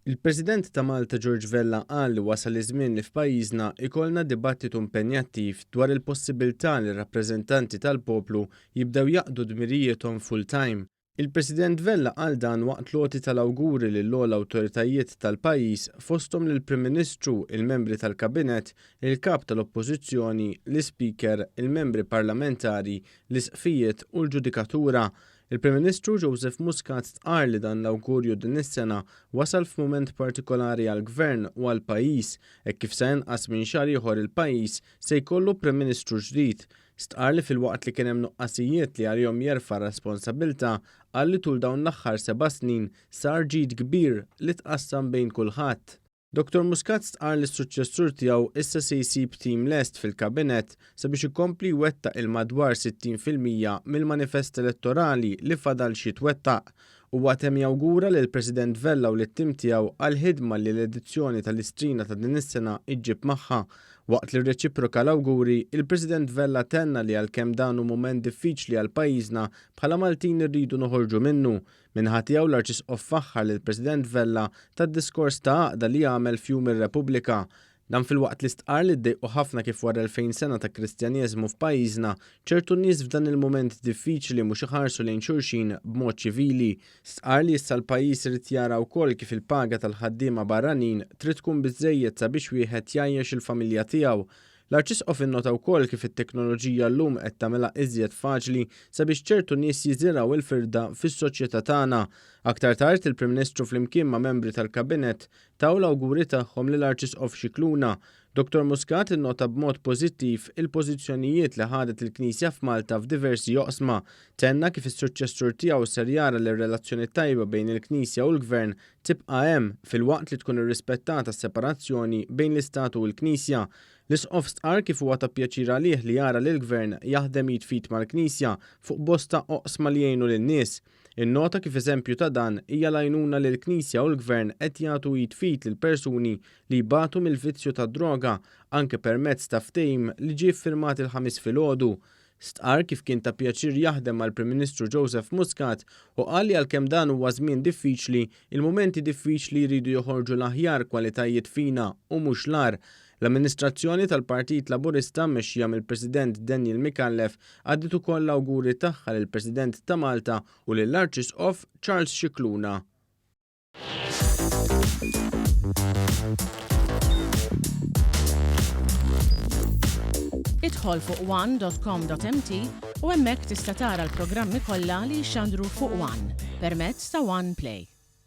Il-President ta' Malta George Vella qal li wasal iż-żmien li f'pajjiżna jkollna dibattitu impenjattiv dwar il-possibilità li r-rappreżentanti tal-poplu jibdew jaqdu dmirijiethom full-time. Il-President Vella qal dan waqt l-għoti tal-awguri lill-ogħla awtoritajiet tal-pajjiż fosthom lill-Prim Ministru, il-membri tal-Kabinett, il-Kap tal-Oppożizzjoni, l-Ispeaker, il-membri parlamentari, l-Isqfijiet u l-ġudikatura. Il-Prim Ministru Joseph Muscat stqarr li dan l-awgurju din is-sena wasal f'mument partikolari għall-Gvern u għall-pajjiż hekk kif sa inqas minn xahar ieħor il-pajjiż se jkollu Prim Ministru ġdid. Stqarr li filwaqt li kien hemm nuqqasijiet li għalihom jerfa' r-responsabilità, qal li tul dawn l-aħħar seba' snin sar ġid kbir li tqassam bejn kulħadd. Dottor Muscat stqarr li s-suċċessur tiegħu issa se jsib tim lest fil-Kabinett sabiex ikompli jwettaq il-madwar 60% mill-manifest elettorali li fadal x'jitwettaq. Huwa temm jawgura lill-President Vella u lit-tim tiegħu għall-ħidma li l-edizzjoni tal-Istrina ta' din is-sena ġġib magħha. Waqt li rreċiproka l-awguri, il-President Vella tenna li għalkemm dan hu mument diffiċli għal pajjiżna, bħala Maltin irridu noħorġu minnu. Min-naħa tiegħu l-Arċisqof faħħar lill-President Vella tad-diskors ta' għaqda li għamel f'Jum ir-Repubblika. Dan filwaqt li stqarr li ddejqu ħafna kif wara 2000 sena ta' Kristjaneżmu f'pajjiżna, ċertu nies f'dan il-mument diffiċli mhux iħarsu lejn xulxin b'mod ċivili. Stqarr li issa l-pajjiż irid jara wkoll kif il-paga tal-ħaddiema barranin trid tkun biżżejjed sabiex wieħed jgħajjex il-familja tiegħu. L-Arċisqof innota wkoll kif it-teknoloġija llum qed tagħmilha iżjed faċli sabiex ċertu nies jiżirgħu l-firda fis-soċjetà tagħna. Aktar tard, il-Prim Ministru flimkien ma' membri tal-Kabinett taw l-awguri tagħhom lill-Arċisqof Scicluna. Dottor Muscat innota b'mod pożittiv il-pożizzjonijiet li ħadet il-Knisja f'Malta f'diversi oqsma. Tenna kif is-suċċessur tiegħu ser jara li r-relazzjoni tajba bejn il-Knisja u l-Gvern tibqa' hemm, filwaqt li tkun irrispettata s-separazzjoni bejn l-Istat u l-Knisja. L-Isqof stqarr kif huwa ta' pjaċir għalih li jara lill-Gvern jaħdem id f'id mal-Knisja fuq bosta oqsma li jgħinu lin-nies. Innota kif eżempju ta' dan hija l-għajnuna li l-Knisja u l-Gvern qed jagħtu id f'id lil persuni li jbatu mill-vizzju tad-droga, anke permezz ta' ftehim li ġie ffirmat il-Ħamis filgħodu. Stqarr kif kien ta' pjaċir jaħdem mal-Prim Ministru Joseph Muscat u qal li għalkemm dan huwa żmien diffiċli, il-mumenti diffiċli jridu joħorġu l-aħjar kwalitajiet fina u mhux l-agħar. L-amministrazzjoni tal-Partit Laburista mmexxija mill-President Daniel Micallef għaddiet ukoll l-awguri tagħha lill-President ta' Malta u lill-Arċisqof Charles Scicluna. Idħol fuq one.com.mt u hemmhekk tista' tara l-programmi kollha li jixxandru fuq One permezz ta' One Play.